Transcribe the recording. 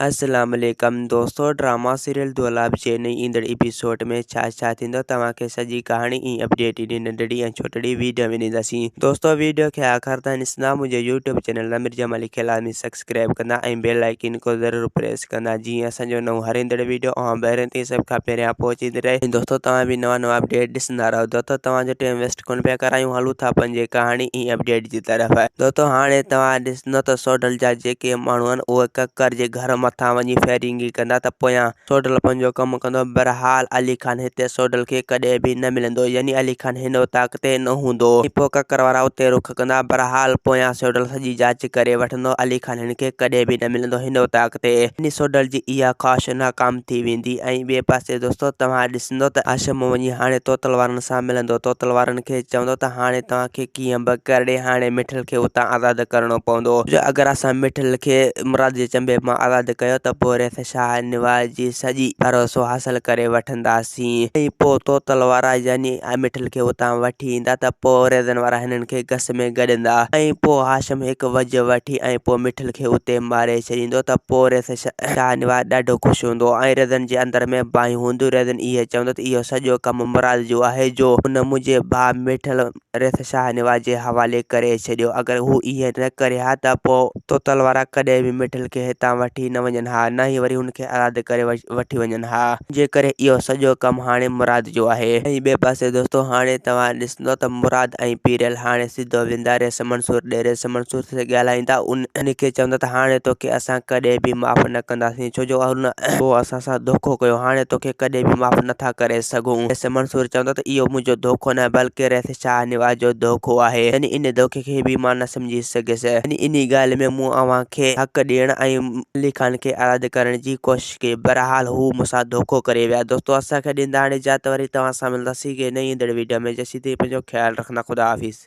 اسلام عليڪم دوستو ڊراما سيريل دولاب جي نئين ايندڙ ايپيسوڊ ۾ ڇا ڇا ٿيندو توهان کي سڄي ڪهاڻي ۽ اپڊيٽ ايڏي ننڍڙي ۽ ڇوٽڙي ويڊيو ۾ ڏينداسين دوستو ويڊيو کي آخر تائين ڏسندا منهنجي يوٽيوب چينل ضمير جمالي کي لازمي سبسڪرائب ڪندا ۽ بيل آئيڪن کي ضرور پريس ڪندا جيئن اسان جو نئون هر ايندڙ ويڊيو اوهان ڀيرن تائين سڀ کان پهريان پهچيندي رهي دوستو توهان به نوان نوان اپڊيٽ ڏسندا رهو دوستو توهان جو ٽائيم ويسٽ ڪونه پيا ڪرايون هلون ٿا پنهنجي ڪهاڻي ۽ اپڊيٽ جي طرف. دوستو هاڻي توهان ڏسندو ته سوڍل جا جيڪي ماڻهو آهن اهي ڪڪر جي گهر مٿان وڃي فائرنگ ڪندا ته پويان سوڍل پنهنجو ڪم ڪندو بهرحال علي خان هتي سوڍل کي ڪڏهن به نه ملندو يعني علي خان هن اوطاق تي نه هوندو ۽ پوء ڪڪر وارا اتي رخ ڪندا بهرحال پويان سوڍل سڄي جاچ ڪري وٺندو علي خان هن کي ڪڏهن به نه ملندو هن اوطاق تي يعني سوڍل جي اها خواهش ناڪام ٿي ويندي ۽ ٻئي پاسي دوستو توهان ڏسندو ته هاشم وڃي هاڻي توتل وارن سان ملندو. توتل وارن کي چوندو ته هاڻي توهان کي ڪيئن به ڪرڙي هاڻي مٺل کي اتان آزاد ڪرڻو پوندو. جو اگر اسان مٺل کي مراد جي چنبي مان آزاد ڪيو ته پوء ريس شاهه نواز جي سڄي ڀروسو حاصل ڪري وٺنداسين ۽ پوء توتل وارا يعني مٺل کي اتان وٺي ايندا ته پوء ريزن وارا هنن کي گس ۾ گڏندا ۽ پوء هاشم هڪ وجهه وٺي ۽ پوء مٺل کي اتي ماري ڇڏيندو ته پوء ريس شاهه نواز ڏاڍو خوش هوندو ۽ ريزن جي اندر ۾ باهيون هونديون. ريزن اهي چوندو ته اهو سڄو ڪم مراد جو آهي جو هن منهنجي ڀاء مٺل ريس شاهه نواز جي حوالي ڪري ڇڏيو. اگر هو ائين نه ڪري ها ته پوء توتل وارا ڪڏهن به مٺل کي هتان وٺي نه وڃن ها نه ئي وري هن کي آزاد ڪري وٺي وڃن ها. جي ڪري اهو سڄو ڪم هاڻي مراد جو آهي. ۽ ٻئي پاسي دوستو هاڻي توهان ڏسندو ته مراد ۽ پيرل هاڻي سڌو ويندا ريس منصور ڏي. ريس منصور سان ڳالهائيندا ان کي چوندا ته هاڻي توکي اسان ڪڏهن به معاف نه ڪنداسين ڇو جو هن تو اسان سان دوکو ڪيو هاڻي توکي ڪڏهن به معاف نٿا ڪري سگهون. رئيس منصور چوندو ته اهو منهنجو دوکو نه بلڪه رئيس شاهنواز جو دوکو آهي يعني ان دوکي کي به مان نه سمجهي سگهيس يعني انهي ڳالهه ۾ مون اوهان کي حق ڏيڻ ۽ علي خان کي آزاد ڪرڻ جي ڪوشش ڪئي بهرحال هو مون سان دوکو ڪري ويا. دوستو اسان کي ڏيندا هاڻي اجازت وري توهان سان ملنداسين ڪنهن نئين ايندڙ ويڊيو ۾ جيسين تائين پنهنجو خيال رکندا خدا حافظ.